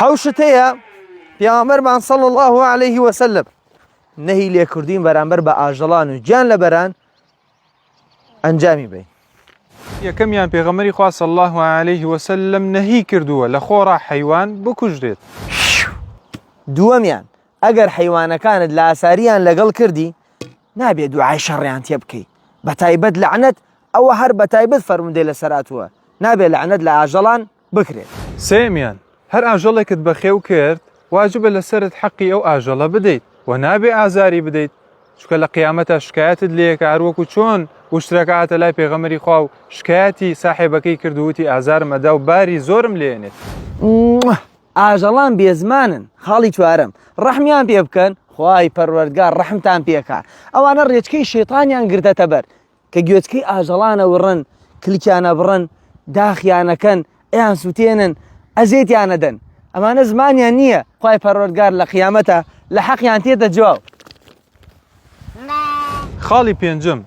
حەوشت هەیە پێغەمبەرمان صلی الله علیه وسلم نەهی لێکردین بەرامبەر بە ئاژەڵان و گیان لەبەران ئەنجامی بین. یەکەمیان پێغەمبەری خوا صلی اللە علیه وسلم نەهی کردووە لە خۆڕا حەیوان بکوژرێت. دووەمیان ئەگەر حەیوانەکانت لاساریان لەگەڵ کردی نابێ دوعای شەڕیان تێ بکەی بەتایبەت لەعنەت ئەوە هەر بەتایبەت فەرموودەی لەسەر هاتووە نابێ لەعنەت لە ئاژەڵان بکرێت. سێیەمیان هەر ئاژەڵێکت بەخێو کرد واجبە لەسەرت حەقی ئەو ئاژەڵە بدەیت و نابێ ئازاری بدەیت چونکە لە قیامەتا شکایەتت لێکا هەروەکو چۆن وشترەکە هاتە لای پێغەمبەری خوا و شکایەتی ساحێبەکەی کرد و وتی ئازارم ئەدا و باری زۆرم لێنێت. ئاژەڵان بێزمانن خاڵی چوارەم ڕەحمیان پێ بکەن خوای پەروەردگار ڕەحمتان پێکا ئەوانە ڕێچکەی شەیتانیان گرتەتە بەر کە گوێچکەی ئاژەڵانە وڕن کلکیانە بڕن داخیانەکەن ئەیان سووتێنن ئەزێتیانەدەن ئەمانە زمانیان نییە خوای پەروەردگار لە قیامەتە لە حەقیان تێتە جواب. خاڵی پێنجەم،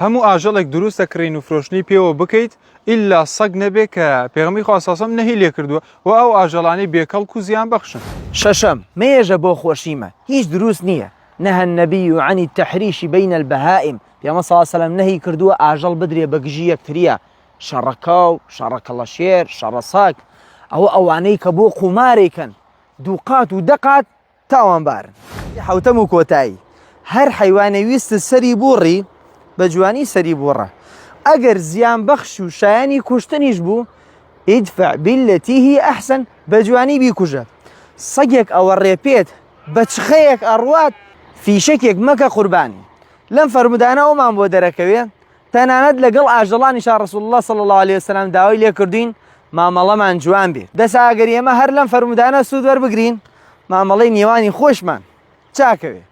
هەموو ئاژەڵێک دروستە کڕین و فرۆشتنی پێوە بکەیت ئیلا سەگ نەبێ کە پێغەمبەری خوا صلی اللە علیە وسلم نەهی لێکردووە و ئەو ئاژەڵانەی بێ کەڵک و زیان بەخشن. شەشەم، مەیەژە بۆ خۆشیمە هیچ دروست نییە، نهی النبی عن التحریش بین البهائم، پێغەمبەر صلی اللە علیە وسلم نەهی کردووە ئاژەڵ بدرێ بە گژی یەکترییا، شەڕەکاو، شەڕەکەڵەشێر، شەڕەسەگ، ئەوە ئەوانەی کە بۆ قومارێکن دووقات و دەقات تاوانبارن. حەوتەم و کۆتایی، هەر حەیوانێ ویستت سەری بوڕی، بە جوانی سەری بوڕە، ئەگەر زیان بەخش و شایەنی کوشتنیش بوو، ادفع بالتی هی احسن، بە جوانی بیکوژە. سەگێک ئەوەڕێ پێت، بە چخەیەک ئەڕوات، فیشەکێک مەکە قوربانی. لەم فەرموودانە ئەومان بۆ دەرەکەوێ، تەنانەت لەگەڵ ئاژەڵانیشا رسول اللە صلی اللە علیە وسلم داوای لێکردوین مامەڵەمان جوان بێت دەسا ئەگەر ئێمە هەر لەم فەرموودانە سوود وەربگرین مامەڵەی نێوانی خۆشمان چاکەوێ.